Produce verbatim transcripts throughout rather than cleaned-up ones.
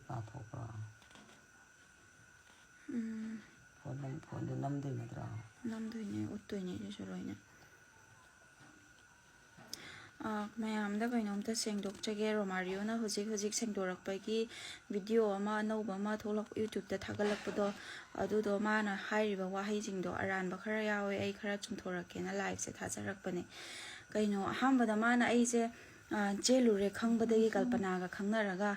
ꯄꯥꯊꯣꯛꯄ꯭ꯔꯣ? ꯎꯝ, phone ꯅꯝ- ꯐꯣꯟꯗꯨ ꯅꯝꯗꯣꯏ ꯅꯠꯇ꯭ꯔꯣ? ꯅꯝꯗꯣꯏꯅꯦ, ꯎꯠꯇꯣꯏꯅꯦ ꯑꯗꯨꯁꯨ ꯂꯣꯏꯅ꯫ ꯑꯥ, ꯃꯌꯥꯝꯗ ꯀꯩꯅꯣꯝꯇ ꯁꯦꯡꯗꯣꯛꯆꯒꯦ꯫ ꯔꯣꯃꯥꯔꯤꯑꯣꯅ ꯍꯧꯖꯤꯛ ꯍꯧꯖꯤꯛ ꯁꯦꯡꯗꯣꯔꯛꯄꯒꯤ ꯚꯤꯗꯤꯑꯣ ꯑꯃ ꯑꯅꯧꯕ ꯑꯃ ꯊꯣꯛꯂꯛ- YouTube-ꯇ ꯊꯥꯒꯠꯂꯛꯄꯗꯣ, ꯑꯗꯨꯗꯣ ꯃꯥꯅ ꯍꯥꯏꯔꯤꯕ ꯋꯥꯍꯩꯁꯤꯡꯗꯣ ꯑꯔꯥꯟꯕ ꯈꯔ ꯌꯥꯎꯋꯦ꯫ ꯑꯩ ꯈꯔ ꯆꯨꯝꯊꯣꯔꯛꯀꯦꯅ live-ꯁꯦ ꯊꯥꯖꯔꯛꯄꯅꯦ꯫ ꯀꯩꯅꯣ, ꯑꯍꯥꯟꯕꯗ ꯃꯥꯅ ꯑꯩꯁꯦ, ꯑꯥ, ꯆꯦꯜꯂꯨꯔꯦ ꯈꯪꯕꯗꯒꯤ ꯀꯜꯄꯅꯥꯒ ꯈꯪꯅꯔꯒ,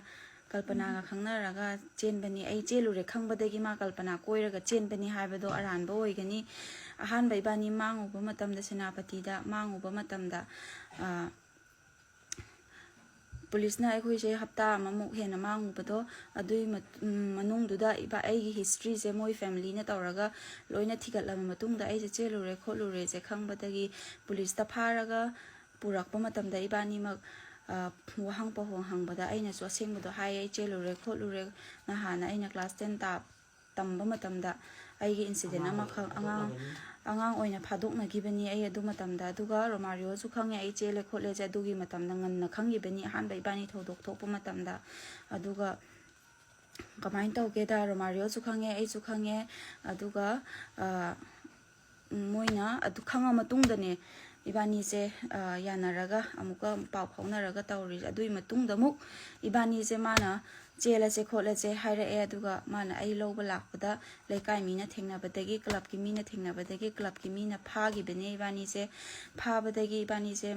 ꯀꯜꯄꯅꯥꯒ ꯈꯪꯅꯔꯒ ꯆꯦꯟꯕꯅꯤ, ꯑꯩ ꯆꯦꯜꯂꯨꯔꯦ ꯈꯪꯕꯗꯒꯤ ꯃꯥ ꯀꯜꯄꯅꯥ ꯀꯣꯏꯔꯒ ꯆꯦꯟꯕꯅꯤ ꯍꯥꯏꯕꯗꯣ ꯑꯔꯥꯟꯕ ꯑꯣꯏꯒꯅꯤ꯫ ꯑꯍꯥꯟꯕ ꯏꯕꯥꯅꯤ ꯃꯥꯡꯉꯨꯕ ꯃꯇꯝꯗ, ꯁꯦꯅꯥꯄꯇꯤꯗ ꯃꯥꯡꯉꯨꯕ ꯃꯇꯝꯗ, ꯑꯥ, ꯄꯨꯂꯤꯁꯅ ꯑꯩꯈꯣꯏꯁꯦ ꯍꯞꯇꯥ ꯑꯃꯃꯨꯛ ꯍꯦꯟꯅ ꯃꯥꯡꯉꯨꯕꯗꯣ, ꯑꯗꯨꯒꯤ ꯃꯠ- ꯎꯝ, ꯃꯅꯨꯡꯗꯨꯗ ꯏꯕꯥ- ꯑꯩꯒꯤ history-ꯁꯦ ꯃꯣꯏ family-ꯅ ꯇꯧꯔꯒ ꯂꯣꯏꯅ ꯊꯤꯒꯠꯂꯕ ꯃꯇꯨꯡꯗ, ꯑꯩꯁꯦ ꯆꯦꯜꯂꯨꯔꯦ ꯈꯣꯠꯂꯨꯔꯦꯁꯦ ꯈꯪꯕꯗꯒꯤ ꯄꯨꯂꯤꯁꯇ ꯐꯥꯔꯒ ꯄꯨꯔꯛꯄ ꯃꯇꯝꯗ ꯏꯕꯥꯅꯤꯃꯛ, ꯑ, ꯋꯥꯍꯪ ꯄꯥꯎꯍꯪ ꯍꯪꯕꯗ ꯑꯩꯅꯁꯨ ꯑꯁꯦꯡꯕꯗꯣ ꯍꯥꯏ, ꯑꯩ ꯆꯦꯜꯂꯨꯔꯦ ꯈꯣꯠꯂꯨꯔꯦ꯫ ꯅꯍꯥꯟꯅ ꯑꯩꯅ class ten ꯇꯥ- ꯇꯝꯕ ꯃꯇꯝꯗ ꯑꯩꯒꯤ incident ꯑꯃꯈꯛ, ꯑꯉꯥꯡ, ꯑꯉꯥꯡ ꯑꯣꯏꯅ ꯐꯥꯗꯣꯛꯅꯈꯤꯕꯅꯤ ꯑꯩ ꯑꯗꯨ ꯃꯇꯝꯗ꯫ ꯑꯗꯨꯒ ꯔꯣꯃꯥꯔꯤꯑꯣꯁꯨ ꯈꯪꯉꯦ ꯑꯩ ꯆꯦꯜꯂꯦ ꯈꯣꯠꯂꯦꯁꯦ, ꯑꯗꯨꯒꯤ ꯃꯇꯝꯗ ꯉꯟꯅ ꯈꯪꯈꯤꯕꯅꯤ, ꯑꯍꯥꯟꯕ ꯏꯕꯥꯅꯤ ꯊꯧꯗꯣꯛ ꯊꯣꯛꯄ ꯃꯇꯝꯗ꯫ ꯑꯗꯨꯒ ꯀꯃꯥꯏꯅ ꯇꯧꯒꯦꯗ, ꯔꯣꯃꯥꯔꯤꯑꯣꯁꯨ ꯈꯪꯉꯦ, ꯑꯩꯁꯨ ꯈꯪꯉꯦ꯫ ꯑꯗꯨꯒ, ꯑ, ꯃꯣꯏꯅ ꯑꯗꯨ ꯈꯪꯉ ꯃꯇꯨꯡꯗꯅꯦ ꯏꯕꯥꯅꯤꯁꯦ, ꯑ, ꯌꯥꯅꯔꯒ ꯑꯃꯨꯛꯀ ꯄꯥꯎ ꯐꯥꯎꯅꯔꯒ ꯇꯧꯔꯤꯁꯦ꯫ ꯑꯗꯨꯒꯤ ꯃꯇꯨꯡꯗ ꯑꯃꯨꯛ ꯏꯕꯥꯅꯤꯁꯦ ꯃꯥꯅ ꯆꯦꯜꯂꯁꯦ ꯈꯣꯠꯂꯁꯦ ꯍꯥꯏꯔꯛꯑꯦ꯫ ꯑꯗꯨꯒ ꯃꯥꯅ ꯑꯩ ꯂꯧꯕ ꯂꯥꯛꯄꯗ ꯂꯩꯀꯥꯏ ꯃꯤꯅ ꯊꯦꯡꯅꯕꯗꯒꯤ, club-ꯀꯤ ꯃꯤꯅ ꯊꯦꯡꯅꯕꯗꯒꯤ club-ꯀꯤ ꯃꯤꯅ ꯐꯥꯈꯤꯕꯅꯦ ꯏꯕꯥꯅꯤꯁꯦ꯫ ꯐꯥꯕꯗꯒꯤ ꯏꯕꯥꯅꯤꯁꯦ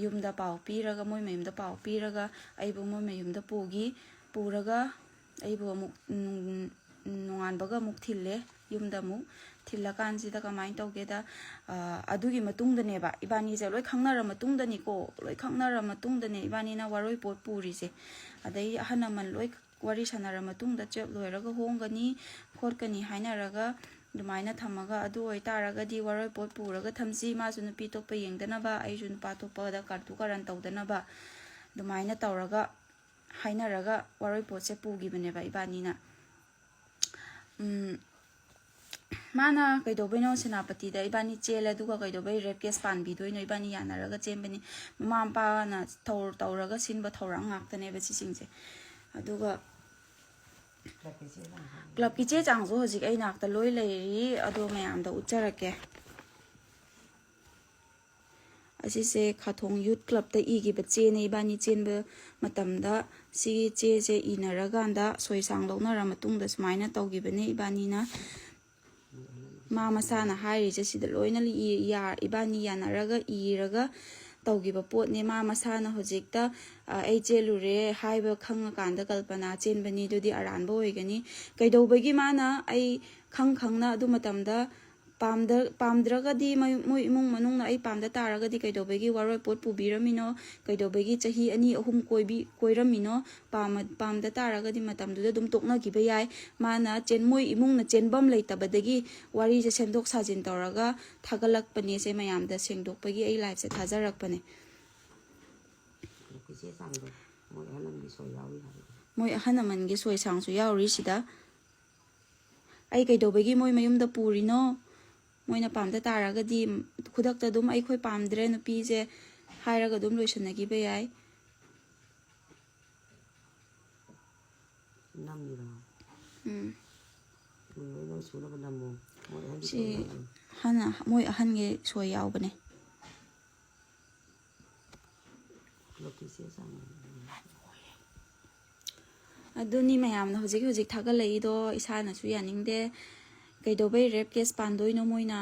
ꯌꯨꯝꯗ ꯄꯥꯎ ꯄꯤꯔꯒ, ꯃꯣꯏ ꯃꯌꯨꯝꯗ ꯄꯥꯎ ꯄꯤꯔꯒ ꯑꯩꯕꯨ ꯃꯣꯏ ꯃꯌꯨꯝꯗ ꯄꯨꯈꯤ꯫ ꯄꯨꯔꯒ ꯑꯩꯕꯨ ꯑꯃꯨꯛ, ꯎꯝ, ꯅꯣꯡꯉꯥꯟꯕꯒ ꯑꯃꯨꯛ ꯊꯤꯜꯂꯦ ꯌꯨꯝꯗ ꯑꯃꯨꯛ꯫ ꯊꯤꯜꯂꯀꯥꯟꯁꯤꯗ ꯀꯃꯥꯏꯅ ꯇꯧꯒꯦꯗ, ꯑ, ꯑꯗꯨꯒꯤ ꯃꯇꯨꯡꯗꯅꯦꯕ, ꯏꯕꯥꯅꯤꯁꯦ ꯂꯣꯏ ꯈꯪꯅꯔ ꯃꯇꯨꯡꯗꯅꯤꯀꯣ, ꯂꯣꯏ ꯈꯪꯅꯔ ꯃꯇꯨꯡꯗꯅꯦ ꯏꯕꯥꯅꯤꯅ ꯋꯥꯔꯣꯏꯄꯣꯠ ꯄꯨꯔꯤꯁꯦ꯫ ꯑꯗꯩ ꯑꯍꯜ ꯂꯃꯟ ꯂꯣꯏ ꯋꯥꯔꯤ ꯁꯥꯟꯅꯔ ꯃꯇꯨꯡꯗ, twelve ꯂꯣꯏꯔꯒ ꯍꯣꯡꯒꯅꯤ ꯈꯣꯠꯀꯅꯤ ꯍꯥꯏꯅꯔꯒ ꯑꯗꯨꯃꯥꯏꯅ ꯊꯝꯃꯒ, ꯑꯗꯨ ꯑꯣꯏꯇꯥꯔꯒꯗꯤ ꯋꯥꯔꯣꯏꯄꯣꯠ ꯄꯨꯔꯒ ꯊꯝꯁꯤ, ꯃꯥꯁꯨ ꯅꯨꯄꯤ ꯑꯇꯣꯞꯄ ꯌꯦꯡꯗꯅꯕ, ꯑꯩꯁꯨ ꯅꯨꯄꯥ ꯑꯇꯣꯞꯄꯗ ꯀꯥꯇꯨ ꯀꯥꯔꯟ ꯇꯧꯗꯅꯕ, ꯑꯗꯨꯃꯥꯏꯅ ꯇꯧꯔꯒ ꯍꯥꯏꯅꯔꯒ ꯋꯥꯔꯣꯏꯄꯣꯠꯁꯦ ꯄꯨꯈꯤꯕꯅꯦꯕ ꯏꯕꯥꯅꯤꯅ꯫ ꯎꯝ, ꯃꯥꯅ ꯀꯩꯗꯧꯕꯩꯅꯣ ꯁꯦꯅꯥꯄꯇꯤꯗ ꯏꯕꯥꯅꯤ ꯆꯦꯜꯂꯦ, ꯑꯗꯨꯒ ꯀꯩꯗꯧꯕꯩ rape case ꯄꯥꯟꯕꯤꯗꯣꯏꯅꯣ? ꯏꯕꯥꯅꯤ ꯌꯥꯅꯔꯒ ꯆꯦꯟꯕꯅꯤ꯫ ꯃꯃꯥ ꯃꯄꯥꯅ ꯊꯧ-, ꯇꯧꯔꯒ ꯁꯤꯟꯕ ꯊꯧꯔꯥꯡ ꯉꯥꯛꯇꯅꯦꯕ ꯁꯤꯁꯤꯡꯁꯦ꯫ ꯑꯗꯨꯒ ꯀ꯭ꯂꯕꯀꯤ ꯆꯦ ꯆꯥꯡꯁꯨ ꯍꯧꯖꯤꯛ ꯑꯩ ꯅꯥꯛꯇ ꯂꯣꯏ ꯂꯩꯔꯤ, ꯑꯗꯣ ꯃꯌꯥꯝꯗ ꯎꯠꯆꯔꯛꯀꯦ꯫ ꯑꯁꯤꯁꯦ ꯈꯥꯊꯣꯡ ꯌꯨꯠ ꯀ꯭ꯂꯕꯇ ꯏꯈꯤꯕ ꯆꯦꯅꯦ꯫ ꯏꯕꯥꯅꯤ ꯆꯦꯟꯕ ꯃꯇꯝꯗ ꯁꯤꯒꯤ ꯆꯦꯁꯦ ꯏꯅꯔꯀꯥꯟꯗ ꯁꯣꯏ ꯁꯥꯡ ꯂꯧꯅꯔ ꯃꯇꯨꯡꯗ ꯁꯨꯃꯥꯏꯅ ꯇꯧꯈꯤꯕꯅꯦ ꯏꯕꯥꯅꯤꯅ꯫ ꯃꯥ ꯃꯁꯥꯅ ꯍꯥꯏꯔꯤꯁꯦ ꯁꯤꯗ ꯂꯣꯏꯅ ꯏ-, ꯌꯥ-, ꯏꯕꯥꯅꯤ ꯌꯥꯅꯔꯒ ꯏꯔꯒ ꯇꯧꯈꯤꯕ ꯄꯣꯠꯅꯦ꯫ ꯃꯥ ꯃꯁꯥꯅ ꯍꯧꯖꯤꯛꯇ, "ꯑ, ꯑꯩ ꯆꯦꯜꯂꯨꯔꯦ" ꯍꯥꯏꯕ ꯈꯪꯉꯀꯥꯟꯗ ꯀꯜꯄꯅꯥ ꯆꯦꯟꯕꯅꯤ, ꯑꯗꯨꯗꯤ ꯑꯔꯥꯟꯕ ꯑꯣꯏꯒꯅꯤ꯫ ꯀꯩꯗꯧꯕꯒꯤ ꯃꯥꯅ ꯑꯩ ꯈꯪ ꯈꯪꯅ ꯑꯗꯨ ꯃꯇꯝꯗ ꯄꯥꯝꯗ-, ꯄꯥꯝꯗ꯭ꯔꯒꯗꯤ, ꯃꯣꯏ, ꯃꯣꯏ ꯏꯃꯨꯡ ꯃꯅꯨꯡꯅ ꯑꯩ ꯄꯥꯝꯗ ꯇꯥꯔꯒꯗꯤ ꯀꯩꯗꯧꯕꯒꯤ ꯋꯥꯔꯣꯏꯄꯣꯠ ꯄꯨꯕꯤꯔꯝꯃꯤꯅꯣ? ꯀꯩꯗꯧꯕꯒꯤ ꯆꯍꯤ ꯑꯅꯤ ꯑꯍꯨꯝ ꯀꯣꯏꯕꯤ-, ꯀꯣꯏꯔꯝꯃꯤꯅꯣ? ꯄꯥꯝꯃ-, ꯄꯥꯝꯗ ꯇꯥꯔꯒꯗꯤ ꯃꯇꯝꯗꯨꯗ ꯑꯗꯨꯝ ꯇꯣꯛꯅꯈꯤꯕ ꯌꯥꯏ꯫ ꯃꯥꯅ ꯆꯦꯟ-, ꯃꯣꯏ ꯏꯃꯨꯡꯅ ꯆꯦꯟꯐꯝ ꯂꯩꯇꯕꯗꯒꯤ ꯋꯥꯔꯤꯁꯦ ꯁꯦꯝꯗꯣꯛ ꯁꯥꯖꯤꯟ ꯇꯧꯔꯒ ꯊꯥꯒꯠꯂꯛꯄꯅꯦ꯫ ꯁꯦ ꯃꯌꯥꯝꯗ ꯁꯦꯡꯗꯣꯛꯄꯒꯤ ꯑꯩ ꯂꯥꯏꯐꯁꯦ ꯊꯥꯖꯔꯛꯄꯅꯦ꯫ ꯆꯦ ꯆꯥꯡꯗꯣ ꯃꯣꯏ ꯑꯍꯜ ꯂꯃꯟꯒꯤ ꯁꯣꯏ ꯌꯥꯎꯔꯤ ꯍꯥꯏꯕꯗꯣ꯫ ꯃꯣꯏ ꯑꯍꯜ ꯂꯃꯟꯒꯤ ꯁꯣꯏ ꯁꯥꯡꯁꯨ ꯌꯥꯎꯔꯤ ꯁꯤꯗ꯫ ꯑꯩ ꯀꯩꯗꯧꯕꯒꯤ ꯃꯣꯏ ꯃꯌꯨꯝꯗ ꯄꯨꯔꯤꯅꯣ? ꯃꯣꯏꯅ ꯄꯥꯝꯗ ꯇꯥꯔꯒꯗꯤ ꯈꯨꯗꯛꯇ ꯑꯗꯨꯝ "ꯑꯩꯈꯣꯏ ꯄꯥꯝꯗ꯭ꯔꯦ ꯅꯨꯄꯤꯁꯦ" ꯍꯥꯏꯔꯒ ꯑꯗꯨꯝ ꯂꯣꯏꯁꯤꯟꯅꯈꯤꯕ ꯌꯥꯏ꯫ ꯅꯝꯃꯤꯔꯣ? ꯎꯝ꯫ ꯎꯝ, ꯂꯣꯏ ꯅꯪ ꯁꯨꯅꯕ ꯅꯝꯃꯣ꯫ ꯃꯣꯏ ꯑꯍꯟꯒꯤ ꯁꯤ ꯁꯣꯏ ꯌꯥꯎꯔꯤ꯫ ꯍꯥꯟꯅ ꯃꯣꯏ ꯑꯍꯟꯒꯤ ꯁꯣꯏ ꯌꯥꯎꯕꯅꯦ꯫ ꯈꯨꯂꯛꯀꯤ ꯆꯦ ꯆꯥꯡ꯫ ꯑꯗꯨꯅꯤ ꯃꯌꯥꯝꯅ ꯍꯧꯖꯤꯛ ꯍꯧꯖꯤꯛ ꯊꯥꯒꯠꯂꯛꯏꯗꯣ ꯏꯁꯥꯅꯁꯨ ꯌꯥꯅꯤꯡꯗꯦ꯫ ꯀꯩꯗꯧꯕꯩ ꯔꯦꯞ ꯀꯦꯁ ꯄꯥꯟꯗꯣꯏꯅꯣ ꯃꯣꯏꯅ?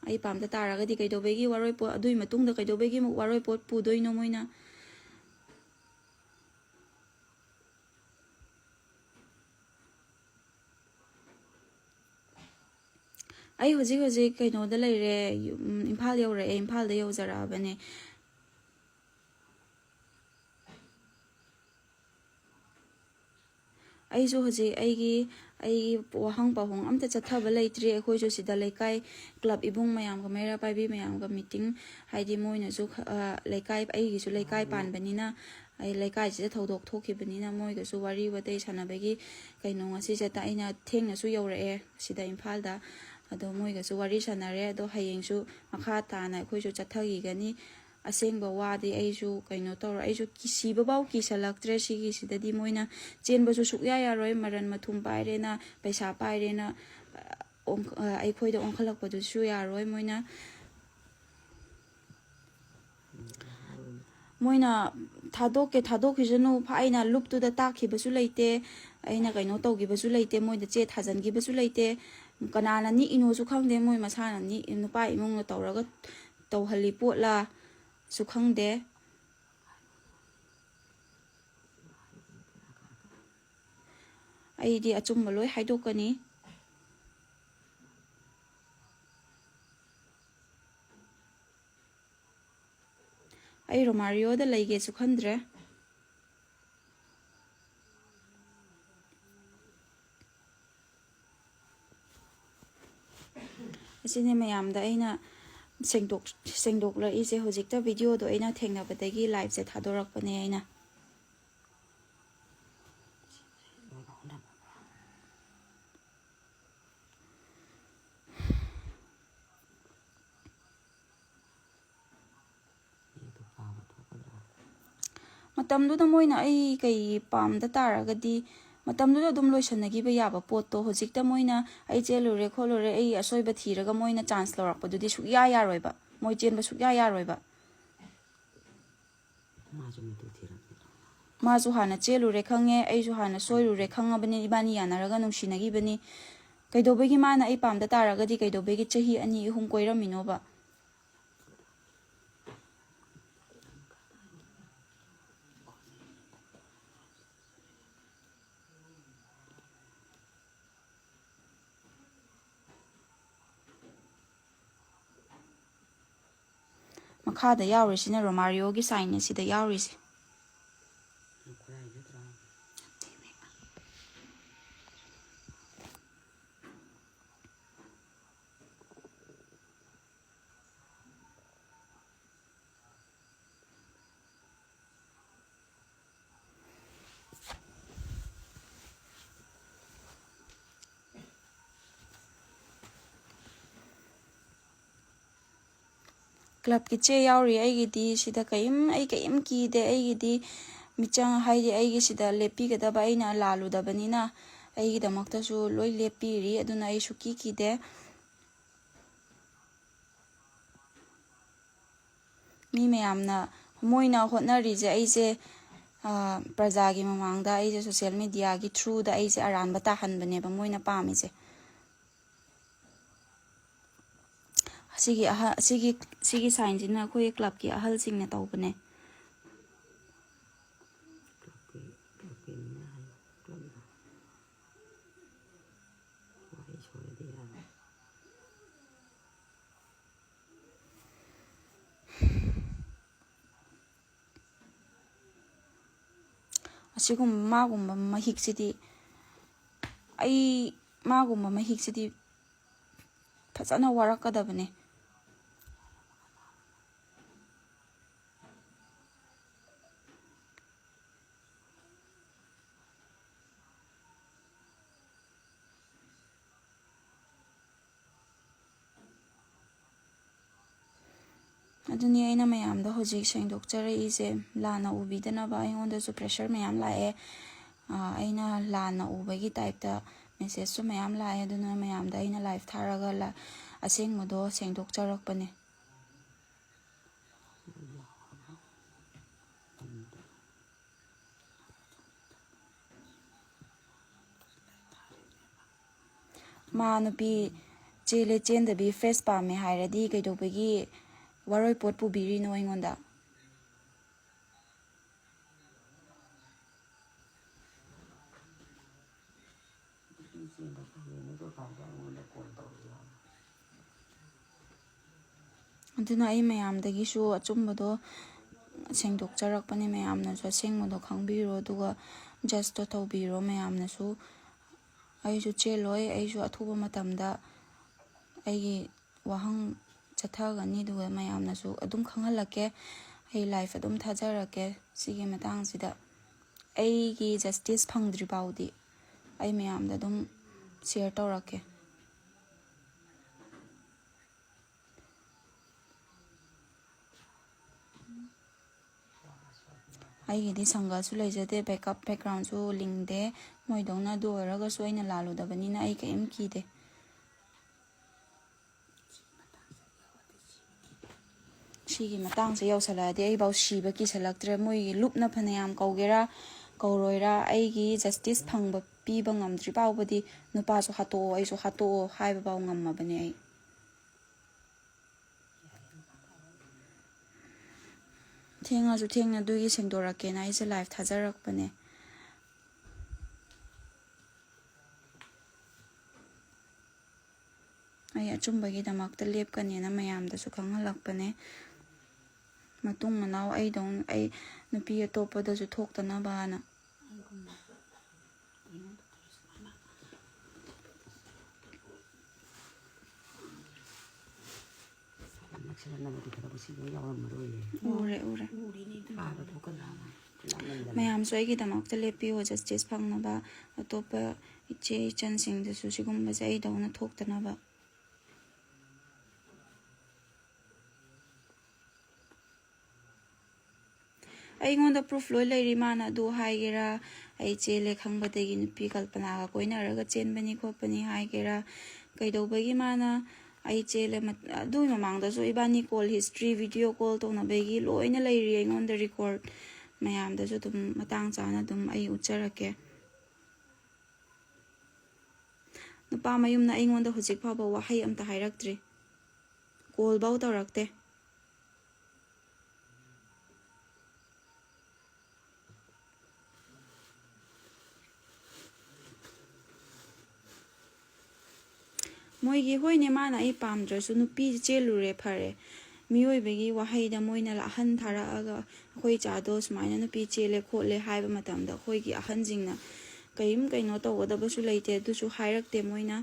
ꯑꯩ ꯄꯥꯝꯗ ꯇꯥꯔꯒꯗꯤ ꯀꯩꯗꯧꯕꯒꯤ ꯋꯥꯔꯣꯏꯄꯣꯠ, ꯑꯗꯨꯒꯤ ꯃꯇꯨꯡꯗ ꯀꯩꯗꯧꯕꯒꯤ ꯑꯃꯨꯛ ꯋꯥꯔꯣꯏꯄꯣꯠ ꯄꯨꯗꯣꯏꯅꯣ ꯃꯣꯏꯅ? ꯑꯩ ꯍꯧꯖꯤꯛ ꯍꯧꯖꯤꯛ ꯀꯩꯅꯣꯗ ꯂꯩꯔꯦ, ꯌꯨꯝ, ꯏꯝꯐꯥꯜ ꯌꯧꯔꯛꯑꯦ, ꯏꯝꯐꯥꯜꯗ ꯌꯧꯖꯔꯛꯑꯕꯅꯦ꯫ ꯑꯩꯁꯨ ꯍꯧꯖꯤꯛ ꯑꯩꯒꯤ, ꯑꯩꯒꯤ ꯋꯥꯍꯪ ꯄꯥꯎꯍꯪ ꯑꯝꯇ ꯆꯠꯊꯕ ꯂꯩꯇ꯭ꯔꯤ꯫ ꯑꯩꯈꯣꯏꯁꯨ ꯁꯤꯗ ꯂꯩꯀꯥꯏ ꯀ꯭ꯂꯕ ꯏꯕꯨꯡ ꯃꯌꯥꯝꯒ, ꯃꯩꯔꯥ ꯄꯥꯏꯕꯤ ꯃꯌꯥꯝꯒ ꯃꯤꯇꯤꯡ, ꯍꯥꯏꯗꯤ ꯃꯣꯏꯅꯁꯨ ꯈ-, ꯑ, ꯂꯩꯀꯥꯏ, ꯑꯩꯒꯤꯁꯨ ꯂꯩꯀꯥꯏ ꯄꯥꯟꯕꯅꯤꯅ, ꯑꯩ ꯂꯩꯀꯥꯏꯁꯤꯗ ꯊꯧꯗꯣꯛ ꯊꯣꯛꯈꯤꯕꯅꯤꯅ ꯃꯣꯏꯒꯁꯨ ꯋꯥꯔꯤ ꯋꯥꯇꯩ ꯁꯥꯟꯅꯕꯒꯤ ꯀꯩꯅꯣ ꯉꯁꯤꯁꯦ ꯇ-, ꯑꯩꯅ ꯊꯦꯡꯅꯁꯨ ꯌꯧꯔꯛꯑꯦ ꯁꯤꯗ ꯏꯝꯐꯥꯜꯗ꯫ ꯑꯗꯣ ꯃꯣꯏꯒꯁꯨ ꯋꯥꯔꯤ ꯁꯥꯟꯅꯔꯦ꯫ ꯑꯗꯣ ꯍꯌꯦꯡꯁꯨ ꯃꯈꯥ ꯇꯥꯅ ꯑꯩꯈꯣꯏꯁꯨ ꯆꯠꯊꯈꯤꯒꯅꯤ꯫ ꯑꯁꯦꯡꯕ ꯋꯥꯗꯤ ꯑꯩꯁꯨ ꯀꯩꯅꯣ ꯇꯧꯔ, ꯑꯩꯁꯨ ꯀꯤꯁꯤꯕꯐꯥꯎ ꯀꯤꯁꯜꯂꯛꯇ꯭ꯔꯦ꯫ ꯁꯤꯒꯤꯁꯤꯗꯗꯤ ꯃꯣꯏꯅ ꯆꯦꯟꯕꯁꯨ ꯁꯨꯛꯌꯥ ꯌꯥꯔꯣꯏ, ꯃꯔꯟ ꯃꯊꯨꯝ ꯄꯥꯏꯔꯦꯅ, ꯄꯩꯁꯥ ꯄꯥꯏꯔꯦꯅ, ꯑ, ꯑꯣꯟ-, ꯑ, ꯑꯩꯈꯣꯏꯗ ꯑꯣꯟꯈꯠꯂꯛꯄꯗꯨꯁꯨ ꯌꯥꯔꯣꯏ꯫ ꯃꯣꯏꯅ, ꯃꯣꯏꯅ ꯊꯥꯗꯣꯛꯀꯦ ꯊꯥꯗꯣꯛꯈꯤꯁꯅꯨ, ꯐ-, ꯑꯩꯅ ꯂꯨꯞꯇꯨꯗ ꯇꯥꯛꯈꯤꯕꯁꯨ ꯂꯩꯇꯦ, ꯑꯩꯅ ꯀꯩꯅꯣ ꯇꯧꯈꯤꯕꯁꯨ ꯂꯩꯇꯦ, ꯃꯣꯏꯗ ꯆꯦ ꯊꯥꯖꯤꯟꯈꯤꯕꯁꯨ ꯂꯩꯇꯦ꯫ ꯀꯅꯥꯅ ꯅꯤꯛꯏꯅꯣꯁꯨ ꯈꯪꯗꯦ, ꯃꯣꯏ ꯃꯁꯥꯅ ꯅꯤꯛ-, ꯅꯨꯄꯥ ꯏꯃꯨꯡꯅ ꯇꯧꯔꯒ ꯇꯧꯍꯜꯂꯤ ꯄꯣꯠꯂꯥꯁꯨ ꯈꯪꯗꯦ꯫ ꯑꯩꯗꯤ ꯑꯆꯨꯝꯕ ꯂꯣꯏ ꯍꯥꯏꯗꯣꯛꯀꯅꯤ꯫ ꯑꯩ ꯔꯣꯃꯥꯔꯤꯌꯣꯗ ꯂꯩꯒꯦꯁꯨ ꯈꯟꯗ꯭ꯔꯦ꯫ ꯑꯁꯤꯅꯤ ꯃꯌꯥꯝꯗ ꯑꯩꯅ ꯁꯦꯡꯗꯣꯛ-, ꯁꯦꯡꯗꯣꯛꯂꯛꯏꯁꯦ꯫ ꯍꯧꯖꯤꯛꯇ ꯚꯤꯗꯤꯑꯣꯗꯣ ꯑꯩꯅ ꯊꯦꯡꯅꯕꯗꯒꯤ ꯂꯥꯏꯞꯁꯦ ꯊꯥꯗꯣꯔꯛꯄꯅꯦ ꯑꯩꯅ꯫ ꯃꯇꯝꯗꯨꯗ ꯃꯣꯏꯅ ꯑꯩ ꯀꯩ ꯄꯥꯝꯗ ꯇꯥꯔꯒꯗꯤ, ꯃꯇꯝꯗꯨꯗ ꯑꯗꯨꯝ ꯂꯣꯏꯁꯟꯅꯈꯤꯕ ꯌꯥꯕ ꯄꯣꯠꯇꯣ, ꯍꯧꯖꯤꯛꯇ ꯃꯣꯏꯅ ꯑꯩ ꯆꯦꯜꯂꯨꯔꯦ ꯈꯣꯠꯂꯨꯔꯦ, ꯑꯩ ꯑꯁꯣꯏꯕ ꯊꯤꯔꯒ ꯃꯣꯏꯅ ꯆꯥꯟꯁ ꯂꯧꯔꯛꯄꯗꯨꯗꯤ ꯁꯨꯛꯌꯥ ꯌꯥꯔꯣꯏꯕ꯫ ꯃꯣꯏ ꯆꯦꯟꯕ ꯁꯨꯛꯌꯥ ꯌꯥꯔꯣꯏꯕ꯫ ꯃꯥꯁꯨ ꯃꯇꯨ ꯊꯤꯔꯝꯃꯤ꯫ ꯃꯥꯁꯨ ꯍꯥꯟꯅ ꯆꯦꯜꯂꯨꯔꯦ ꯈꯪꯉꯦ, ꯑꯩꯁꯨ ꯍꯥꯟꯅ ꯁꯣꯏꯔꯨꯔꯦ ꯈꯪꯉꯕꯅꯤ, ꯏꯕꯥꯅꯤ ꯌꯥꯅꯔꯒ ꯅꯨꯡꯁꯤꯅꯈꯤꯕꯅꯤ꯫ ꯀꯩꯗꯧꯕꯒꯤ ꯃꯥꯅ ꯑꯩ ꯄꯥꯝꯗ ꯇꯥꯔꯒꯗꯤ ꯀꯩꯗꯧꯕꯒꯤ ꯆꯍꯤ ꯑꯅꯤ ꯑꯍꯨꯝ ꯀꯣꯏꯔꯝꯃꯤꯅꯣꯕ? ꯃꯈꯥꯗ ꯌꯥꯎꯔꯤꯁꯤꯅ ꯔꯣꯃꯥꯔꯤꯌꯣꯒꯤ ꯁꯥꯏꯟꯅꯦ ꯁꯤꯗ ꯌꯥꯎꯔꯤꯁꯦ꯫ ꯀ꯭ꯂꯕꯀꯤ ꯆꯦ ꯌꯥꯎꯔꯤ ꯑꯩꯒꯤꯗꯤ꯫ ꯁꯤꯗ ꯀꯔꯤꯝ, ꯑꯩ ꯀꯔꯤꯝ ꯀꯤꯗꯦ꯫ ꯑꯩꯒꯤꯗꯤ ꯃꯤꯆꯪ ꯍꯥꯏꯗꯤ ꯑꯩꯒꯤ ꯁꯤꯗ ꯂꯦꯞꯄꯤꯒꯗꯕ ꯑꯩꯅ ꯂꯥꯜꯂꯨꯗꯕꯅꯤꯅ ꯑꯩꯒꯤꯗꯃꯛꯇꯁꯨ ꯂꯣꯏ ꯂꯦꯞꯄꯤꯔꯤ꯫ ꯑꯗꯨꯅ ꯑꯩ ꯁꯨꯛꯀꯤ ꯀꯤꯗꯦ꯫ ꯃꯤ ꯃꯌꯥꯝꯅ, ꯃꯣꯏꯅ ꯍꯣꯠꯅꯔꯤꯁꯦ ꯑꯩꯁꯦ, ꯑ, ꯄ꯭ꯔꯖꯥꯒꯤ ꯃꯃꯥꯡꯗ ꯑꯩꯁꯦ social mediaꯒꯤ throughꯗ ꯑꯩꯁꯦ ꯑꯔꯥꯟꯕ ꯇꯥꯍꯟꯕꯅꯦꯕ ꯃꯣꯏꯅ ꯄꯥꯝꯃꯤꯁꯦ꯫ ꯑꯁꯤꯒꯤ ꯑꯍ-, ꯑꯁꯤꯒꯤ, ꯁꯤꯒꯤ signꯁꯤꯅ ꯑꯩꯈꯣꯏ ꯀ꯭ꯂꯕꯀꯤ ꯑꯍꯜꯁꯤꯡꯅ ꯇꯧꯕꯅꯦ꯫ ꯀ꯭ꯂꯕꯀꯤ, ꯀ꯭ꯂꯕꯀꯤ ꯃꯤꯅ ꯍꯥꯏ, ꯀ꯭ꯂꯕꯅ꯫ ꯋꯥꯍꯩ ꯁꯣꯏꯔꯗꯤ ꯌꯥꯔꯣꯏ꯫ ꯑꯁꯤꯒꯨꯝꯕ, ꯃꯥꯒꯨꯝꯕ ꯃꯍꯤꯛꯁꯤꯗꯤ, ꯑꯩ, ꯃꯥꯒꯨꯝꯕ ꯃꯍꯤꯛꯁꯤꯗꯤ ꯐꯖꯅ ꯋꯥꯔꯛꯀꯗꯕꯅꯦ꯫ ꯑꯗꯨꯅꯤ ꯑꯩꯅ ꯃꯌꯥꯝꯗ ꯍꯧꯖꯤꯛ ꯁꯦꯡꯗꯣꯛꯆꯔꯛꯏꯁꯦ, ꯂꯥꯟꯅ ꯎꯕꯤꯗꯅꯕ꯫ ꯑꯩꯉꯣꯟꯗꯁꯨ pressure ꯃꯌꯥꯝ ꯂꯥꯛꯑꯦ꯫ ꯑꯥ, ꯑꯩꯅ ꯂꯥꯟꯅ ꯎꯕꯒꯤ typeꯇ messageꯁꯨ ꯃꯌꯥꯝ ꯂꯥꯛꯑꯦ꯫ ꯑꯗꯨꯅ ꯃꯌꯥꯝꯗ ꯑꯩꯅ live ꯊꯥꯔꯒ ꯂ-, ꯑꯁꯦꯡꯕꯗꯣ ꯁꯦꯡꯗꯣꯛꯆꯔꯛꯄꯅꯦ꯫ ꯃꯥ ꯅꯨꯄꯤ ꯆꯦꯜꯂꯦ ꯆꯦꯟꯗꯕꯤ fresh ꯄꯥꯝꯃꯦ ꯍꯥꯏꯔꯗꯤ ꯀꯩꯗꯧꯕꯒꯤ ꯋꯥꯔꯣꯏ ꯄꯣꯠ ꯄꯨꯕꯤꯔꯤꯅꯣ ꯑꯩꯉꯣꯟꯗ? ꯑꯗꯨꯅ ꯑꯩ ꯃꯌꯥꯝꯗꯒꯤꯁꯨ ꯑꯆꯨꯝꯕꯗꯣ ꯁꯦꯡꯗꯣꯛꯆꯔꯛꯄꯅꯦ꯫ ꯃꯌꯥꯝꯅꯁꯨ ꯑꯁꯦꯡꯕꯗꯣ ꯈꯪꯕꯤꯔꯣ, ꯑꯗꯨꯒ judgeꯇꯣ ꯇꯧꯕꯤꯔꯣ ꯃꯌꯥꯝꯅꯁꯨ꯫ ꯑꯩꯁꯨ ꯆꯦꯜꯂꯣꯏ, ꯑꯩꯁꯨ ꯑꯊꯨꯕ ꯃꯇꯝꯗ ꯑꯩꯒꯤ ꯋꯥꯍꯪ ꯆꯠꯊꯒꯅꯤ, ꯑꯗꯨꯒ ꯃꯌꯥꯝꯅꯁꯨ ꯑꯗꯨꯝ ꯈꯪꯍꯜꯂꯛꯀꯦ꯫ ꯑꯩ live ꯑꯗꯨꯝ ꯊꯥꯖꯔꯛꯀꯦ ꯁꯤꯒꯤ ꯃꯇꯥꯡꯁꯤꯗ꯫ ꯑꯩꯒꯤ justice ꯐꯪꯗ꯭ꯔꯤ ꯐꯥꯎꯗꯤ ꯑꯩ ꯃꯌꯥꯝꯗ ꯑꯗꯨꯝ share ꯇꯧꯔꯛꯀꯦ꯫ ꯑꯩꯒꯤꯗꯤ ꯁꯪꯒꯁꯨ ꯂꯩꯖꯗꯦ, ꯕꯦꯛꯀꯞ ꯕꯦꯛꯒ꯭ꯔꯥꯎꯟꯁꯨ ꯂꯤꯡꯗꯦ꯫ ꯃꯣꯏꯗꯧꯅ ꯑꯗꯨ ꯑꯣꯏꯔꯒꯁꯨ ꯑꯩꯅ ꯂꯥꯜꯂꯨꯗꯕꯅꯤꯅ ꯑꯩ ꯀꯔꯤꯝ ꯀꯤꯗꯦ꯫ ꯁꯤꯒꯤ ꯃꯇꯥꯡꯁꯦ ꯌꯧꯁꯜꯂꯛꯑꯗꯤ ꯑꯩꯐꯥꯎ ꯁꯤꯕ ꯀꯤꯁꯜꯂꯛꯇ꯭ꯔꯦ꯫ ꯃꯣꯏꯒꯤ ꯂꯨꯞꯅ ꯐꯅꯌꯥꯝ ꯀꯧꯒꯦꯔꯥ ꯀꯧꯔꯣꯏꯔꯥ, ꯑꯩꯒꯤ ꯖꯁꯇꯤꯁ ꯐꯪꯕ ꯄꯤꯕ ꯉꯝꯗ꯭ꯔꯤ ꯐꯥꯎꯕꯗꯤ ꯅꯨꯄꯥꯁꯨ ꯍꯥꯠꯇꯣꯛꯑꯣ, ꯑꯩꯁꯨ ꯍꯥꯠꯇꯣꯛꯑꯣ ꯍꯥꯏꯕꯐꯥꯎ ꯉꯝꯃꯕꯅꯦ ꯑꯩ꯫ ꯊꯦꯡꯉꯁꯨ ꯊꯦꯡꯅ ꯑꯗꯨꯒꯤ ꯁꯦꯡꯗꯣꯔꯛꯀꯦꯅ ꯑꯩꯁꯦ ꯂꯥꯏꯚ ꯊꯥꯖꯔꯛꯄꯅꯦ꯫ ꯑꯩ ꯑꯆꯨꯝꯕꯒꯤꯗꯃꯛꯇ ꯂꯦꯞꯀꯅꯦꯅ ꯃꯌꯥꯝꯗꯁꯨ ꯈꯪꯍꯜꯂꯛꯄꯅꯦ꯫ ꯃꯇꯨꯡ ꯃꯅꯥꯎ ꯑꯩꯗꯧ-, ꯑꯩ ꯅꯨꯄꯤ ꯑꯇꯣꯞꯄꯗꯁꯨ ꯊꯣꯛꯇꯅꯕꯅ꯫ ꯅꯛꯁꯤꯜꯂꯛꯅꯕꯗꯤ ꯈꯔꯕꯨ ꯁꯤ ꯂꯣꯏ ꯌꯥꯎꯔꯝꯃꯔꯣꯏꯌꯦ꯫ ꯎꯔꯦ, ꯎꯔꯦ꯫ ꯄꯥꯕ ꯊꯣꯛꯀꯗ꯭ꯔꯥ? ꯂꯥꯞꯃꯟꯗꯅ꯫ ꯃꯌꯥꯝꯁꯨ ꯑꯩꯒꯤꯗꯃꯛꯇ ꯂꯦꯞꯄꯤꯌꯣ, ꯖꯁꯇꯤꯁ ꯐꯪꯅꯕ, ꯑꯇꯣꯞꯄ ꯏꯆꯦ ꯏꯆꯟꯁꯤꯡꯗꯁꯨ ꯁꯤꯒꯨꯝꯕꯁꯦ ꯑꯩꯗꯧꯅ ꯊꯣꯛꯇꯅꯕ꯫ ꯑꯩꯉꯣꯟꯗ ꯄ꯭ꯔꯨꯐ ꯂꯣꯏ ꯂꯩꯔꯤ꯫ ꯃꯥꯅ ꯑꯗꯨ ꯍꯥꯏꯒꯦꯔꯥ, ꯑꯩ ꯆꯦꯜꯂꯦ ꯈꯪꯕꯗꯒꯤ ꯅꯨꯄꯤ ꯀꯜꯄꯅꯥꯒ ꯀꯣꯏꯅꯔꯒ ꯆꯦꯟꯕꯅꯤ ꯈꯣꯠꯄꯅꯤ ꯍꯥꯏꯒꯦꯔꯥ, ꯀꯩꯗꯧꯕꯒꯤ ꯃꯥꯅ ꯑꯩ ꯆꯦꯜꯂꯦ, ꯃꯠ-, ꯑꯗꯨꯒꯤ ꯃꯃꯥꯡꯗꯁꯨ ꯏꯕꯥꯅꯤ ꯀꯣꯜ ꯍꯤꯁꯇ꯭ꯔꯤ, ꯚꯤꯗꯤꯑꯣ ꯀꯣꯜ ꯇꯧꯅꯕꯒꯤ ꯂꯣꯏꯅ ꯂꯩꯔꯤ ꯑꯩꯉꯣꯟꯗ ꯔꯦꯀꯣꯔꯠ꯫ ꯃꯌꯥꯝꯗꯁꯨ ꯑꯗꯨꯝ ꯃꯇꯥꯡ ꯆꯥꯅ ꯑꯗꯨꯝ ꯑꯩ ꯎꯠꯆꯔꯛꯀꯦ꯫ ꯅꯨꯄꯥ ꯃꯌꯨꯝꯅ ꯑꯩꯉꯣꯟꯗ ꯍꯧꯖꯤꯛ ꯐꯥꯎꯕ ꯋꯥꯍꯩ ꯑꯝꯇ ꯍꯥꯏꯔꯛꯇ꯭ꯔꯤ, ꯀꯣꯜꯐꯧ ꯇꯧꯔꯛꯇꯦ꯫ ꯃꯣꯏꯒꯤ, ꯍꯣꯏꯅꯦ, ꯃꯥꯅ ꯑꯩ ꯄꯥꯝꯗ꯭ꯔꯁꯨ ꯅꯨꯄꯤ ꯆꯦꯜꯂꯨꯔꯦ, ꯐꯔꯦ꯫ ꯃꯤꯑꯣꯏꯕꯒꯤ ꯋꯥꯍꯩꯗ ꯃꯣꯏꯅ ꯑꯍꯟ ꯊꯥꯔꯛꯑꯒ, "ꯑꯩꯈꯣꯏ ꯏꯆꯥꯗꯣ ꯁꯨꯃꯥꯏꯅ ꯅꯨꯄꯤ ꯆꯦꯜꯂꯦ ꯈꯣꯠꯂꯦ" ꯍꯥꯏꯕ ꯃꯇꯝꯗ ꯑꯩꯈꯣꯏꯒꯤ ꯑꯍꯟꯁꯤꯡꯅ ꯀꯔꯤꯝ ꯀꯩꯅꯣ ꯇꯧꯒꯗꯕꯁꯨ ꯂꯩꯇꯦ, ꯑꯗꯨꯁꯨ ꯍꯥꯏꯔꯛꯇꯦ ꯃꯣꯏꯅ꯫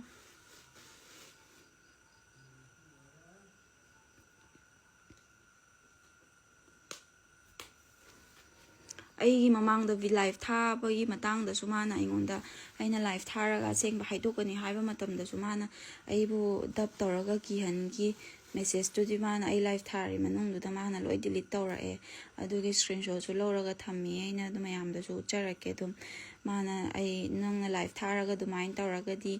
ꯑꯩꯒꯤ ꯃꯃꯥꯡꯗ ꯂꯥꯏꯐ ꯊꯥꯕꯒꯤ ꯃꯇꯥꯡꯗꯁꯨ ꯃꯥꯅ ꯑꯩꯉꯣꯟꯗ, ꯑꯩꯅ ꯂꯥꯏꯐ ꯊꯥꯔꯒ ꯑꯁꯦꯡꯕ ꯍꯥꯏꯗꯣꯛꯀꯅꯤ ꯍꯥꯏꯕ ꯃꯇꯝꯗꯁꯨ ꯃꯥꯅ ꯑꯩꯕꯨ ꯗꯞ ꯇꯧꯔꯒ ꯀꯤꯍꯟꯈꯤ꯫ ꯃꯦꯁꯦꯖꯇꯨꯗꯤ ꯃꯥꯅ ꯑꯩ ꯂꯥꯏꯐ ꯊꯥꯔꯤ ꯃꯅꯨꯡꯗꯨꯗ ꯃꯥꯅ ꯂꯣꯏ ꯗꯤꯂꯤꯠ ꯇꯧꯔꯛꯑꯦ꯫ ꯑꯗꯨꯒꯤ ꯁ꯭ꯀ꯭ꯔꯤꯟꯁꯣꯠꯁꯨ ꯂꯧꯔꯒ ꯊꯝꯃꯤ, ꯑꯩꯅ ꯑꯗꯨ ꯃꯌꯥꯝꯗꯁꯨ ꯎꯠꯆꯔꯛꯀꯦ꯫ ꯑꯗꯨꯝ ꯃꯥꯅ ꯑꯩ, "ꯅꯪꯅ ꯂꯥꯏꯐ ꯊꯥꯔꯒ ꯑꯗꯨꯃꯥꯏꯅ ꯇꯧꯔꯒꯗꯤ,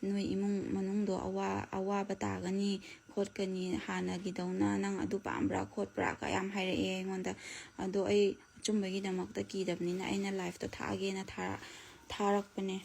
ꯅꯣꯏ ꯏꯃꯨꯡ ꯃꯅꯨꯡꯗꯣ ꯑꯋꯥ-, ꯑꯋꯥꯕ ꯇꯥꯒꯅꯤ ꯈꯣꯠꯀꯅꯤ, ꯍꯥꯟꯅꯒꯤꯗꯧꯅ ꯅꯪ ꯑꯗꯨ ꯄꯥꯝꯕ꯭ꯔꯥ ꯈꯣꯠꯄ꯭ꯔꯥ?" ꯀ ꯌꯥꯝ ꯍꯥꯏꯔꯛꯑꯦ ꯑꯩꯉꯣꯟꯗ꯫ ꯑꯗꯣ ꯑꯩ ꯑꯆꯨꯝꯕꯒꯤꯗꯃꯛꯇ ꯀꯤꯗꯕꯅꯤꯅ ꯑꯩꯅ ꯂꯥꯏꯐꯇꯣ ꯊꯥꯛꯑꯒꯦꯅ ꯊꯥꯔꯛꯄꯅꯦ꯫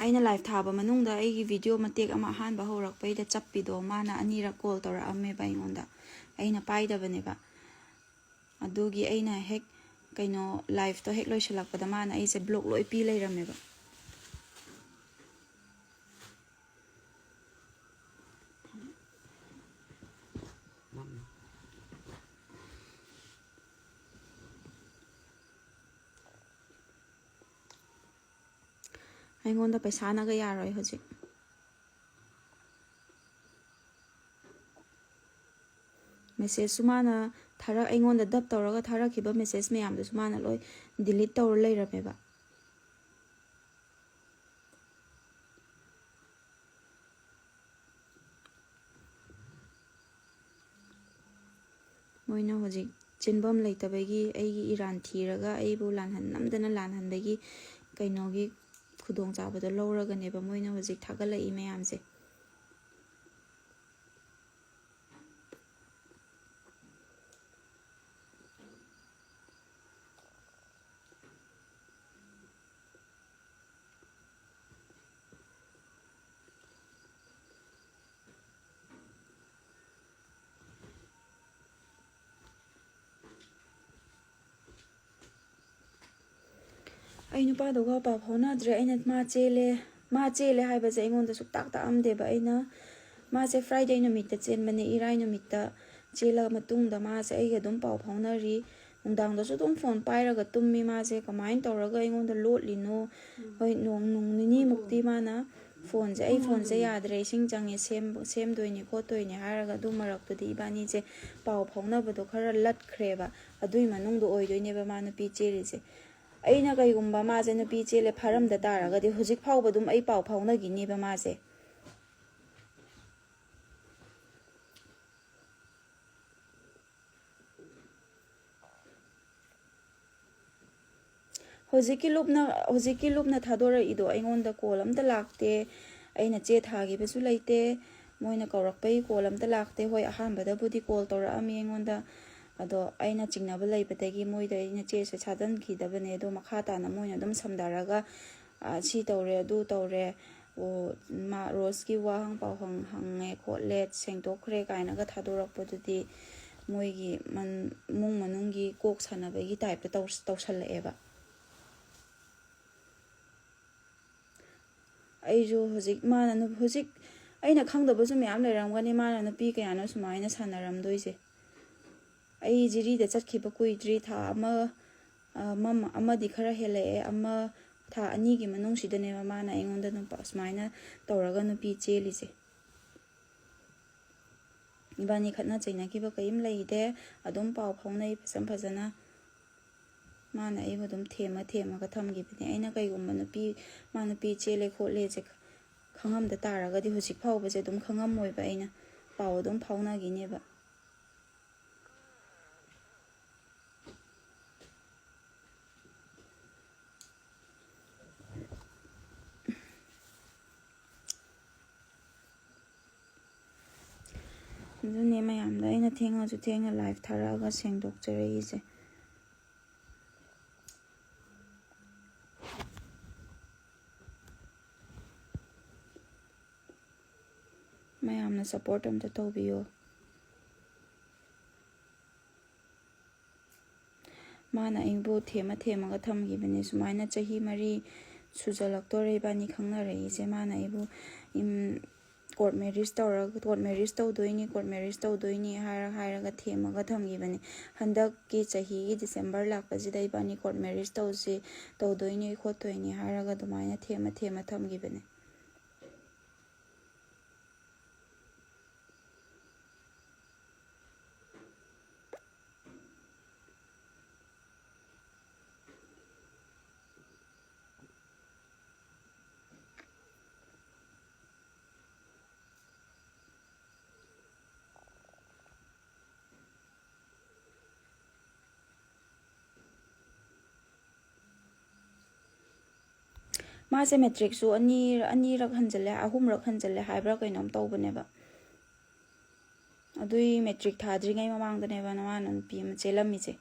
ꯑꯩꯅ ꯂꯥꯏꯐ ꯊꯥꯕ ꯃꯅꯨꯡꯗ ꯑꯩꯒꯤ ꯚꯤꯗꯤꯑꯣ ꯃꯇꯦꯛ ꯑꯃ ꯑꯍꯥꯟꯕ ꯍꯧꯔꯛꯄꯩꯗ ꯆꯞꯄꯤꯗꯣ, ꯃꯥꯅ ꯑꯅꯤꯔꯛ ꯀꯣꯜ ꯇꯧꯔꯛꯑꯝꯃꯦꯕ ꯑꯩꯉꯣꯟꯗ, ꯑꯩꯅ ꯄꯥꯏꯗꯕꯅꯦꯕ꯫ ꯑꯗꯨꯒꯤ ꯑꯩꯅ ꯍꯦꯛ ꯀꯩꯅꯣ, ꯂꯥꯏꯐꯇꯣ ꯍꯦꯛ ꯂꯣꯏꯁꯤꯜꯂꯛꯄꯗ ꯃꯥꯅ ꯑꯩꯁꯦ ꯕ꯭ꯂꯣꯛ ꯂꯣꯏ ꯄꯤ ꯂꯩꯔꯝꯃꯦꯕ꯫ ꯑꯩꯉꯣꯟꯗ ꯄꯩꯁꯥꯅꯒ ꯌꯥꯔꯣꯏ ꯍꯧꯖꯤꯛ꯫ ꯃꯦꯁꯦꯖꯁꯨ ꯃꯥꯅ ꯊꯥꯔꯛ-, ꯑꯩꯉꯣꯟꯗ ꯗꯞ ꯇꯧꯔꯒ ꯊꯥꯔꯛꯈꯤꯕ ꯃꯦꯁꯦꯖ ꯃꯌꯥꯝꯗꯨꯁꯨ ꯃꯥꯅ ꯂꯣꯏ ꯗꯤꯂꯤꯠ ꯇꯧꯔ ꯂꯩꯔꯝꯃꯦꯕ꯫ ꯃꯣꯏꯅ ꯍꯧꯖꯤꯛ ꯆꯦꯟꯐꯝ ꯂꯩꯇꯕꯒꯤ, ꯑꯩꯒꯤ ꯏꯔꯥꯟ ꯊꯤꯔꯒ ꯑꯩꯕꯨ ꯂꯥꯟꯍꯟ-, ꯅꯝꯗꯅ ꯂꯥꯟꯍꯟꯕꯒꯤ ꯀꯩꯅꯣꯒꯤ ꯈꯨꯗꯣꯡꯆꯥꯕꯗꯣ ꯂꯧꯔꯒꯅꯦꯕ ꯃꯣꯏꯅ ꯍꯧꯖꯤꯛ ꯊꯥꯒꯠꯂꯛꯏ ꯃꯌꯥꯝꯁꯦ꯫ ꯑꯩ ꯅꯨꯄꯥꯗꯨꯒ ꯄꯥꯎ ꯐꯥꯎꯅꯗ꯭ꯔꯦ꯫ ꯑꯩꯅ ꯃꯥ ꯆꯦꯜꯂꯦ, ꯃꯥ ꯆꯦꯜꯂꯦ ꯍꯥꯏꯕꯁꯦ ꯑꯩꯉꯣꯟꯗ ꯁꯨꯛꯇꯥꯛ ꯇꯥꯛꯑꯝꯗꯦꯕ꯫ ꯑꯩꯅ, ꯃꯥꯁꯦ ꯐ꯭ꯔꯥꯏꯗꯦ ꯅꯨꯃꯤꯠꯇ ꯆꯦꯟꯕꯅꯦ, ꯏꯔꯥꯏ ꯅꯨꯃꯤꯠꯇ ꯆꯦꯜꯂ ꯃꯇꯨꯡꯗ ꯃꯥꯁꯦ ꯑꯩꯒ ꯑꯗꯨꯝ ꯄꯥꯎ ꯐꯥꯎꯅꯔꯤ꯫ ꯅꯨꯡꯗꯥꯡꯗꯁꯨ ꯑꯗꯨꯝ ꯐꯣꯟ ꯄꯥꯏꯔꯒ ꯇꯨꯝꯃꯤ꯫ ꯃꯥꯁꯦ ꯀꯃꯥꯏꯅ ꯇꯧꯔꯒ ꯑꯩꯉꯣꯟꯗ ꯂꯣꯠꯂꯤꯅꯣ? ꯍꯣꯏ, ꯅꯣꯡ, ꯅꯣꯡ ꯅꯤꯅꯤꯃꯨꯛꯇꯤ ꯃꯥꯅ ꯐꯣꯟꯁꯦ, "ꯑꯩ ꯐꯣꯟꯁꯦ ꯌꯥꯗ꯭ꯔꯦ, ꯏꯁꯤꯡ ꯆꯪꯉꯦ, ꯁꯦꯝ-, ꯁꯦꯝꯗꯣꯏꯅꯦ ꯈꯣꯠꯇꯣꯏꯅꯦ" ꯍꯥꯏꯔꯒ ꯑꯗꯨ ꯃꯔꯛꯇꯨꯗꯤ ꯏꯕꯥꯅꯤꯁꯦ ꯄꯥꯎ ꯐꯥꯎꯅꯕꯗꯣ ꯈꯔ ꯂꯠꯈ꯭ꯔꯦꯕ꯫ ꯑꯗꯨꯏ ꯃꯅꯨꯡꯗ ꯑꯣꯏꯗꯣꯏꯅꯦꯕ ꯃꯥ ꯅꯨꯄꯤ ꯆꯦꯜꯂꯤꯁꯦ꯫ ꯑꯩꯅ ꯀꯩꯒꯨꯝꯕ ꯃꯥꯁꯦ ꯅꯨꯄꯤ ꯆꯦꯜꯂꯦ ꯐꯥꯔꯝꯗ ꯇꯥꯔꯒꯗꯤ ꯍꯧꯖꯤꯛ ꯐꯥꯎꯕ ꯑꯗꯨꯝ ꯑꯩ ꯄꯥꯎ ꯐꯥꯎꯅꯈꯤꯅꯦꯕ ꯃꯥꯁꯦ꯫ ꯍꯧꯖꯤꯛꯀꯤ ꯂꯨꯞꯅ, ꯍꯧꯖꯤꯛꯀꯤ ꯂꯨꯞꯅ ꯊꯥꯗꯣꯔꯛꯏꯗꯣ ꯑꯩꯉꯣꯟꯗ ꯀꯣꯜ ꯑꯝꯇ ꯂꯥꯛꯇꯦ꯫ ꯑꯩꯅ ꯆꯦ ꯊꯥꯈꯤꯕꯁꯨ ꯂꯩꯇꯦ꯫ ꯃꯣꯏꯅ ꯀꯧꯔꯛꯄꯒꯤ ꯀꯣꯜ ꯑꯝꯇ ꯂꯥꯛꯇꯦ꯫ ꯍꯣꯏ, ꯑꯍꯥꯟꯕꯗꯕꯨꯗꯤ ꯀꯣꯜ ꯇꯧꯔꯛꯑꯝꯃꯤ ꯑꯩꯉꯣꯟꯗ, ꯑꯗꯣ ꯑꯩꯅ ꯆꯤꯡꯅꯕ ꯂꯩꯕꯗꯒꯤ ꯃꯣꯏꯗ ꯑꯩꯅ ꯆꯦꯁꯦ ꯊꯥꯖꯤꯟꯈꯤꯗꯕꯅꯦ꯫ ꯑꯗꯣ ꯃꯈꯥ ꯇꯥꯅ ꯃꯣꯏꯅ ꯑꯗꯨꯝ ꯁꯝꯊꯔꯒ, "ꯑ, ꯁꯤ ꯇꯧꯔꯦ, ꯑꯗꯨ ꯇꯧꯔꯦ, ꯑꯣ, ꯃꯥ ꯔꯣꯁꯀꯤ ꯋꯥ ꯍꯪ ꯄꯥꯎ ꯍꯪ-, ꯍꯪꯉꯦ ꯈꯣꯠꯂꯦ, ꯁꯦꯡꯗꯣꯛꯈ꯭ꯔꯦ" ꯀꯥꯏꯅꯒ ꯊꯥꯗꯣꯔꯛꯄꯗꯨꯗꯤ ꯃꯣꯏꯒꯤ ꯃꯟ-, ꯏꯃꯨꯡ ꯃꯅꯨꯡꯒꯤ ꯀꯣꯛ ꯁꯥꯟꯅꯕꯒꯤ ꯇꯥꯏꯞꯇ ꯇꯧ-, ꯇꯧꯁꯜꯂꯛꯑꯦꯕ꯫ ꯑꯩꯁꯨ ꯍꯧꯖꯤꯛ ꯃꯥꯅ ꯅꯨ-, ꯍꯧꯖꯤꯛ ꯑꯩꯅ ꯈꯪꯗꯕꯁꯨ ꯃꯌꯥꯝ ꯂꯩꯔꯝꯒꯅꯤ, ꯃꯥꯅ ꯅꯨꯄꯤ ꯀꯌꯥꯅꯣ ꯁꯨꯃꯥꯏꯅ ꯁꯥꯟꯅꯔꯝꯗꯣꯏꯁꯦ꯫ ꯑꯩ ꯖꯤꯔꯤꯗ ꯆꯠꯈꯤꯕ ꯀꯨꯏꯗ꯭ꯔꯤ, ꯊꯥ ꯑꯃ, ꯑ, ꯑꯃ-, ꯑꯃꯗꯤ ꯈꯔ ꯍꯦꯜꯂꯛꯑꯦ, ꯑꯃ, ꯊꯥ ꯑꯅꯤꯒꯤ ꯃꯅꯨꯡꯁꯤꯗꯅꯦꯕ ꯃꯥꯅ ꯑꯩꯉꯣꯟꯗ ꯅꯨꯄꯥ ꯁꯨꯃꯥꯏꯅ ꯇꯧꯔꯒ ꯅꯨꯄꯤ ꯆꯦꯜꯂꯤꯁꯦ꯫ ꯏꯕꯥꯅꯤ ꯈꯠꯅ ꯆꯩꯅꯈꯤꯕ ꯀꯔꯤꯝ ꯂꯩꯇꯦ, ꯑꯗꯨꯝ ꯄꯥꯎ ꯐꯥꯎꯅꯩ ꯐꯖ ꯐꯖꯅ꯫ ꯃꯥꯅ ꯑꯩꯕꯨ ꯑꯗꯨꯝ ꯊꯦꯝꯃ ꯊꯦꯝꯃꯒ ꯊꯝꯈꯤꯕꯅꯦ꯫ ꯑꯩꯅ ꯀꯩꯒꯨꯝꯕ ꯅꯨꯄꯤ, ꯃꯥ ꯅꯨꯄꯤ ꯆꯦꯜꯂꯦ ꯈꯣꯠꯂꯦꯁꯦ ꯈꯪꯉꯝꯗ ꯇꯥꯔꯒꯗꯤ ꯍꯧꯖꯤꯛ ꯐꯥꯎꯕꯁꯦ ꯑꯗꯨꯝ ꯈꯪꯉꯝꯃꯣꯏꯕ, ꯑꯩꯅ ꯄꯥꯎ ꯑꯗꯨꯝ ꯐꯥꯎꯅꯈꯤꯅꯦꯕ꯫ ꯑꯗꯨꯅꯦ ꯃꯌꯥꯝꯗ ꯑꯩꯅ ꯊꯦꯡꯉꯁꯨ ꯊꯦꯡꯅ ꯂꯥꯏꯚ ꯊꯥꯔꯛꯑꯒ ꯁꯦꯡꯗꯣꯛꯆꯔꯛꯏꯁꯦ꯫ ꯃꯌꯥꯝꯅ ꯁꯞꯄꯣꯔꯠ ꯑꯝꯇ ꯇꯧꯕꯤꯌꯣ꯫ ꯃꯥꯅ ꯑꯩꯕꯨ ꯊꯦꯝꯃ ꯊꯦꯝꯃꯒ ꯊꯝꯈꯤꯕꯅꯦ꯫ ꯁꯨꯃꯥꯏꯅ ꯆꯍꯤ ꯃꯔꯤ ꯁꯨꯖꯜꯂꯛꯇꯣꯔꯦ ꯏꯕꯥꯅꯤ ꯈꯪꯅꯔꯛꯏꯁꯦ꯫ ꯃꯥꯅ ꯑꯩꯕꯨ, ꯏꯝ, ꯀꯣꯔꯠ ꯃꯦꯔꯤꯖ ꯇꯧꯔꯒ, ꯀꯣꯔꯠ ꯃꯦꯔꯤꯖ ꯇꯧꯗꯣꯏꯅꯤ, ꯀꯣꯔꯠ ꯃꯦꯔꯤꯖ ꯇꯧꯗꯣꯏꯅꯤ ꯍꯥꯏꯔ ꯍꯥꯏꯔꯒ ꯊꯦꯝꯃꯒ ꯊꯝꯈꯤꯕꯅꯤ꯫ ꯍꯟꯗꯛꯀꯤ ꯆꯍꯤꯒꯤ ꯗꯤꯁꯦꯝꯕꯔ ꯂꯥꯛꯄꯁꯤꯗ ꯏꯕꯥꯅꯤ ꯀꯣꯔꯠ ꯃꯦꯔꯤꯖ ꯇꯧꯁꯤ, ꯇꯧꯗꯣꯏꯅꯤ ꯈꯣꯠꯇꯣꯏꯅꯤ ꯍꯥꯏꯔꯒ ꯑꯗꯨꯃꯥꯏꯅ ꯊꯦꯝꯃ ꯊꯦꯝꯃ ꯊꯝꯈꯤꯕꯅꯤ꯫ ꯃꯥꯁꯦ ꯃꯦꯇ꯭ꯔꯤꯛꯁꯨ ꯑꯅꯤ, ꯑꯅꯤꯔꯛ ꯍꯟꯖꯤꯜꯂꯦ, ꯑꯍꯨꯝꯔꯛ ꯍꯟꯖꯤꯜꯂꯦ ꯍꯥꯏꯕ꯭ꯔꯥ ꯀꯩꯅꯣꯝ ꯇꯧꯕꯅꯦꯕ꯫ ꯑꯗꯨꯏ ꯃꯦꯇ꯭ꯔꯤꯛ ꯊꯥꯗ꯭ꯔꯤꯉꯩ ꯃꯃꯥꯡꯗꯅꯦꯕ ꯅꯃꯥꯟꯅ ꯅꯨꯄꯤ ꯑꯃ ꯆꯦꯜꯂꯝꯃꯤꯁꯦ꯫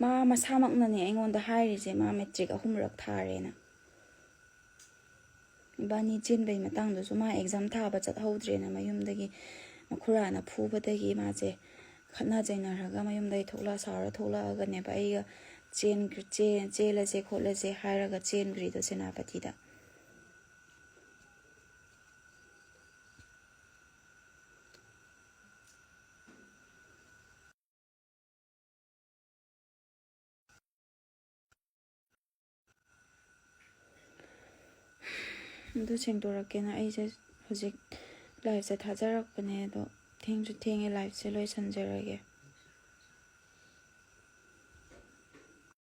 ꯃꯥ ꯃꯁꯥꯃꯛꯅꯅꯦ ꯑꯩꯉꯣꯟꯗ ꯍꯥꯏꯔꯤꯁꯦ, ꯃꯥ ꯃꯦꯇ꯭ꯔꯤꯛ ꯑꯍꯨꯝꯔꯛ ꯊꯥꯔꯦꯅ꯫ ꯏꯕꯥꯅꯤ ꯆꯦꯟꯕꯩ ꯃꯇꯥꯡꯗꯨꯁꯨ ꯃꯥ ꯑꯦꯛꯖꯥꯝ ꯊꯥꯕ ꯆꯠꯍꯧꯗ꯭ꯔꯦꯅ ꯃꯌꯨꯝꯗꯒꯤ ꯃꯈꯨꯔꯥꯅ ꯐꯨꯕꯗꯒꯤ ꯃꯥꯁꯦ ꯈꯠꯅ ꯆꯩꯅꯔꯒ ꯃꯌꯨꯝꯗꯒꯤ ꯊꯣꯛꯂꯛꯑ, ꯁꯥꯎꯔ ꯊꯣꯛꯂꯛꯑꯒꯅꯦꯕ ꯑꯩꯒ ꯆꯦꯟ-, ꯆꯦ-, ꯆꯦꯜꯂꯁꯦ ꯈꯣꯠꯂꯁꯦ ꯍꯥꯏꯔꯒ ꯆꯦꯟꯈ꯭ꯔꯤꯗꯣ ꯁꯦꯅꯥꯄꯇꯤꯗ꯫ ꯑꯗꯨ ꯁꯦꯡꯗꯣꯔꯛꯀꯦꯅ ꯑꯩꯁꯦ ꯍꯧꯖꯤꯛ ꯂꯥꯏꯞꯁꯦ ꯊꯥꯖꯔꯛꯄꯅꯦ, ꯑꯗꯣ ꯊꯦꯡꯁꯨ ꯊꯦꯡꯉꯦ, ꯂꯥꯏꯞꯁꯦ ꯂꯣꯏꯁꯤꯟꯖꯔꯒꯦ꯫